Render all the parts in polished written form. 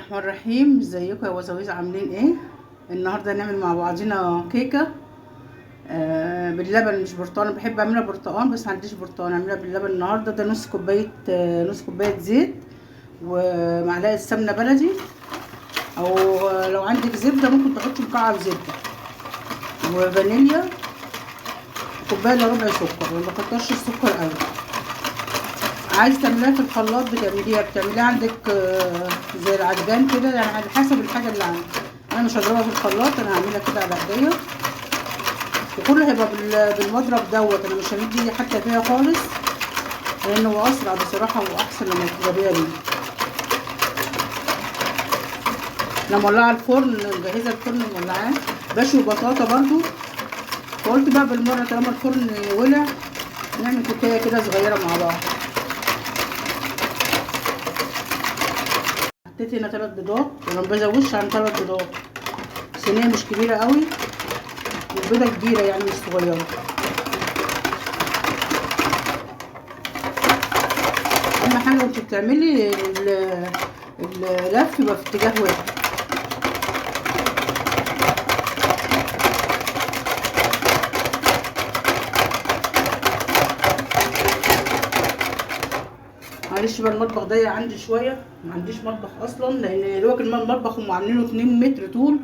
الرحمن الرحيم. ازيكم يا وزاويز، عاملين ايه؟ النهارده هنعمل مع بعضينا كيكة باللبن مش برتقان. بحب اعملها برتقان بس ما عنديش برتقان، اعملها باللبن النهارده. ده نص كوباية زيت ومعلقة سمنه بلدي، او لو عندك زبدة ممكن تحطي مكعب زبدة وفانيليا، كوباية الا ربع سكر، وما كترش السكر قوي. عايز تعمليها في الخلاط بتعمليها عندك زي العجان كده، يعني على حسب الحاجة اللي عندك. انا مش هضربها في الخلاط، انا هعملها كده على ايديا، وكله هيبقى بالمضرب دوت. انا مش همد حتى فيها خالص لانه هو اسرع بصراحة واحسن لما تضربيها بيه. انا مولعه الفرن، مجهزة الفرن مولعاه، بشوي بطاطا برضو، فقلت بقى بالمرة طالما الفرن ولع نعمل كوكايه كده صغيرة مع بعض. حطيت هنا 3 بيضات، وانا ما بزودش عن 3 بيضات، صينية مش كبيرة قوي والبيضة كبيرة يعني مش صغيرة. اهم حاجة وانت بتعملي اللف يبقى في اتجاه واحد. معلش بقى المطبخ ضيق عندي شوية، ما عنديش مطبخ اصلا، لان يا دوبك المطبخ هم عاملينه 2 متر طول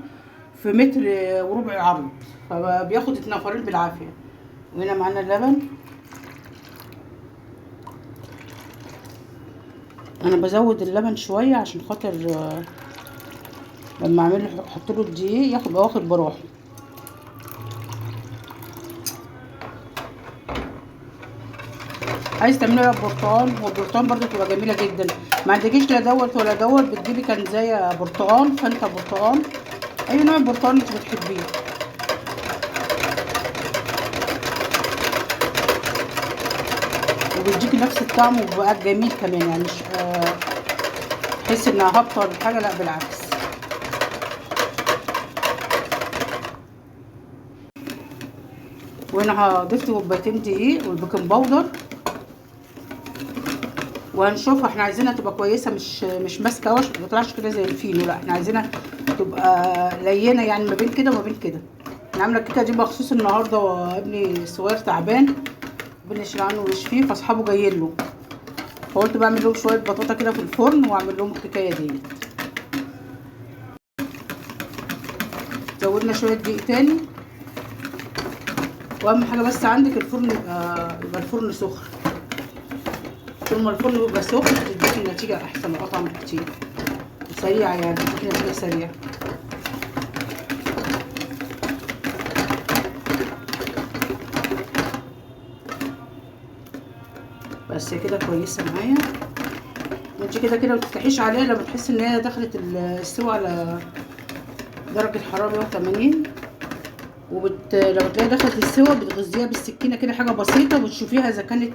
في متر وربع عرض، فبياخد 2 نفرين بالعافية. وهنا معانا اللبن، انا بزود اللبن شوية عشان خاطر لما اعمله احط له الدقيق واخد براحة. عايز تعمليها برتقان، والبرتقان برضو تبقى جميلة جدا. ما عندكيش لا دوت ولا دوت، بتجيبي كنزايه برتقان، فانت برتقان، اي نوع برتقان انت بتحبيه. وبيديكي نفس الطعم وبقى جميل كمان، يعني مش تحسي انها هابطة ولا حاجة، لا بالعكس. وهنا ضفت كوبايتين دقيق وال baking powder، وهنشوفها. احنا عايزينها تبقى كويسة، مش ماسكه قوي عشان ما تطلعش كده زي الفينو، لا احنا عايزينها تبقى لينه، يعني ما بين كده وما بين كده. انا عامله الكيكه دي مخصوص النهارده، وابني الصغير تعبان ربنا يشفي عنه ويشفيه، فاصحابه جايين له، فقلت بعمل لهم شوية بطاطا كده في الفرن واعمل لهم الكيكه ديت. زودنا شوية دقيق تاني، واهم حاجة بس عندك الفرن يبقى الفرن سخن. طول ما الفرن بيبقى سخن بتديكي النتيجة احسن واطعم بكتير وسريعة، يعني بتديكي نتيجة سريعة. بس كده كويسة معايا. وانت كده كده ما تفتحيش عليها لما تحسي ان هي دخلت السوا على درجه حرارة 180، لما تلاقي دخلت السوا بتغزيها بالسكينة كده حاجة بسيطة، وتشوفيها اذا كانت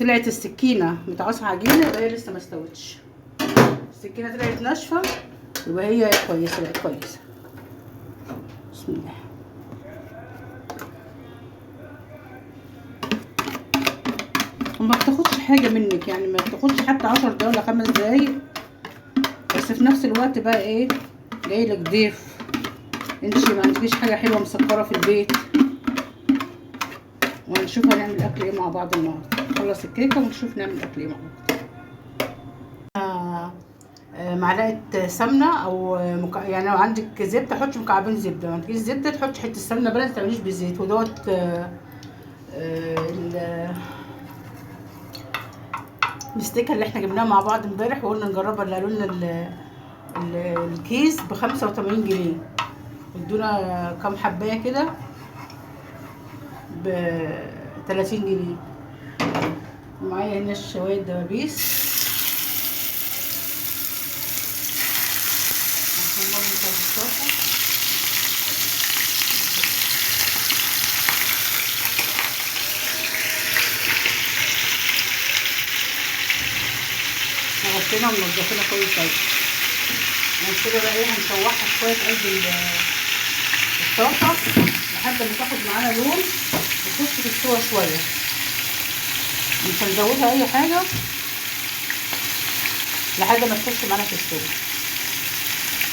طلعت السكينة متعصعه عجينه يبقى هي لسه ما استوتش، السكينة طلعت ناشفة يبقى هي كويسة، بقت كويسة. بسم الله. وما بتاخدش حاجة منك، يعني ما بتاخدش حتى 10 دقايق ولا 5 دقايق، بس في نفس الوقت بقى ايه، جاي لك ضيف، انت ما عندكيش حاجة حلوة مسكره في البيت. وهنشوف هنعمل اكل ايه مع بعض النهارده. نخلص الكيكه ونشوف نعمل اكل ايه مع بعض. معلقه سمنه او يعني لو عندك زبدة حطي مكعبين زبدة، ما عندكيش زبدة تحطي حتة سمنه بلدي، ما تعمليش بزيت. ودوت المستكه اللي احنا جبناها مع بعض امبارح وقلنا نجربها، اللي قالوا لنا الكيس ب 85 جنيه، ادونا كام حبايه كده ب 30 جنيه. معايا هنا شوية دبابيس، هنحمرهم في الطاسه. غسلنا ونضفنا كويس قوي. كده بقى ايه، هنشوحها شوية في قلب الطاسه لحد ما تاخد معانا لون وتخش في السوا شوية، مش هنزودها اي حاجة. لحد ما تخش معانا في السوا.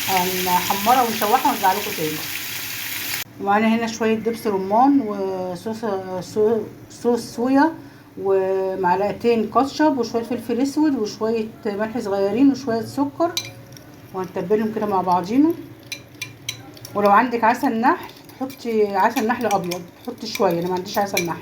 هنحمرها ونشوحها ونرجع لكم تاني. ومعانا هنا شوية دبس رمان وصوص صوص صويا ومعلقتين كاتشب وشوية فلفل اسود وشوية ملح صغيرين وشوية سكر، وهنتبلهم كده مع بعضينا. ولو عندك عسل نحل حطي عسل نحل ابيض، حطي شوية، انا ما عنديش عسل نحل.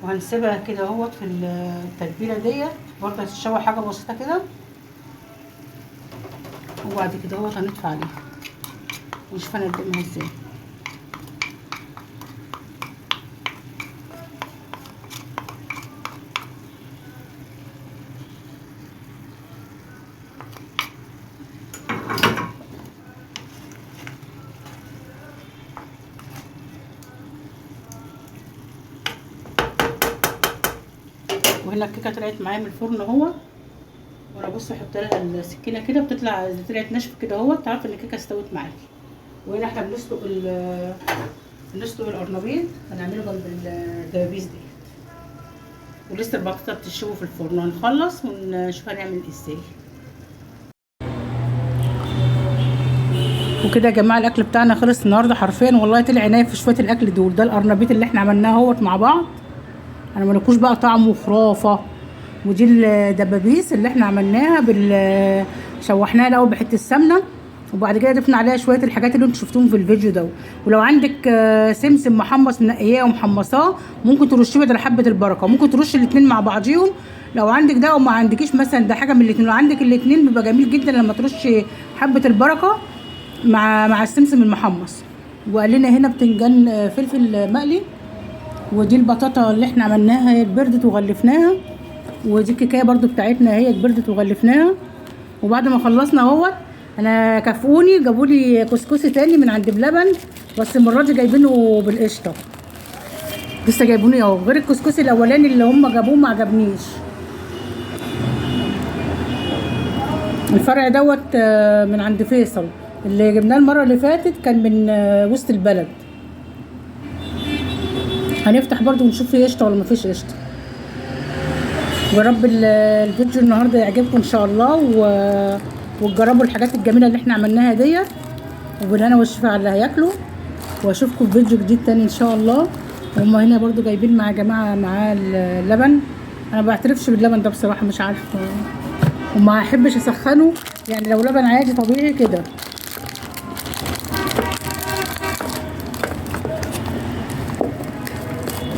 وهنسيبها كده اهوت في التتبيله ديت برضه هتتشوح حاجة بسيطة كده، وبعد كده اهوت هنطفي عليها ونشوف هنقدمها ازاي. وهنا الكيكه طلعت معايا من الفرن اهو، وانا بص احط لها السكينة كده بتطلع، طلعت ناشفة كده اهو، تعرف ان الكيكه استوت معاكي. وهنا احنا بنسلق القرنبيط، هنعمله جنب الدبابيس ديت، ولسه البطاطا بتشوي في الفرن. هنخلص ونشوف هنعمل ازاي. وكده يا جماعة الاكل بتاعنا خلص النهارده حرفيا، والله طلع عينيا في شوية الاكل دول. ده القرنبيط اللي احنا عملناه اهوت مع بعض، انا مالكوش بقى طعمه خرافه. ودي الدبابيس اللي احنا عملناها شوحناها الاول بحته السمنة، وبعد كده ضفنا عليها شوية الحاجات اللي انتوا شفتوهم في الفيديو ده. ولو عندك سمسم محمص منقياه ومحمصاه ممكن ترشيه بدل حبه البركة، ممكن ترشي الاثنين مع بعضيهم لو عندك ده، وما عندكيش مثلا ده حاجة من الاثنين، لو عندك الاثنين بيبقى جميل جدا لما ترشي حبه البركة مع السمسم المحمص. وقال لنا هنا بتنجان فلفل مقلي، ودي البطاطا اللي احنا عملناها هي اتبردت وغلفناها، ودي الكيكايه برضو بتاعتنا هي اتبردت وغلفناها. وبعد ما خلصنا اهوت انا كافئوني جابوا لي كسكسي تاني من عند بلبن، بس المرة دي جايبينه بالقشطه، لسه جايبوني اهو، غير الكسكسي الاولاني اللي هم جابوه ما عجبنيش. الفرع دوت من عند فيصل، اللي جبناه المرة اللي فاتت كان من وسط البلد. هنفتح برضو ونشوف فيه قشطه ولا مفيش قشطه. ويا رب الفيديو النهارده يعجبكم ان شاء الله، وتجربوا الحاجات الجميلة اللي احنا عملناها ديت، وبالهنا والشفا على اللي هياكلوا. واشوفكم في فيديو جديد تاني ان شاء الله. وهم هنا برضو جايبين مع جماعة معاه اللبن، انا ما بعترفش باللبن ده بصراحة، مش عارفه وما احبش اسخنه، يعني لو لبن عادي طبيعي كده.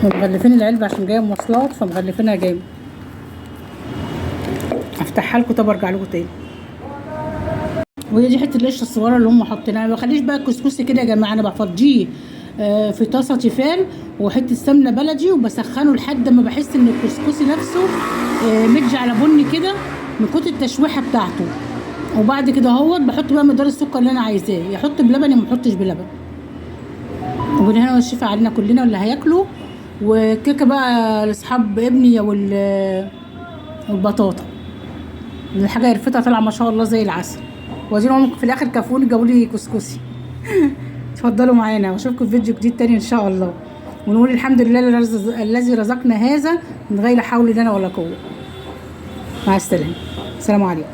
مغلفين العلبة عشان جاية مواصلات فمغلفينها جامد. افتحها لكم طب ارجع لكم تاني. وهي دي حتة القشطه الصغيرة اللي هم حاطينها. ما بخليش بقى الكسكسي كده يا جماعة، انا بفضيه في طاسه تيفال وحتة سمنه بلدي، وبسخنه لحد ما بحس ان الكسكسي نفسه مدي على بني كده من كتر التشويحه بتاعته. وبعد كده اهوت بحط بقى مقدار السكر اللي انا عايزاه، يحط بلبن يا ما احطش بلبن. وبالهنا والشفا علينا كلنا واللي هياكلوا. وكيكه بقى لاصحاب ابني والبطاطا، الحاجة قرفتها طالعه ما شاء الله زي العسل. واديهم في الاخر كافوني جابوا لي كسكسي. اتفضلوا معانا واشوفكم في فيديو جديد تاني ان شاء الله. ونقول الحمد لله الذي رزقنا هذا من غير حول لنا ولا قوة. مع السلامة، السلام عليكم.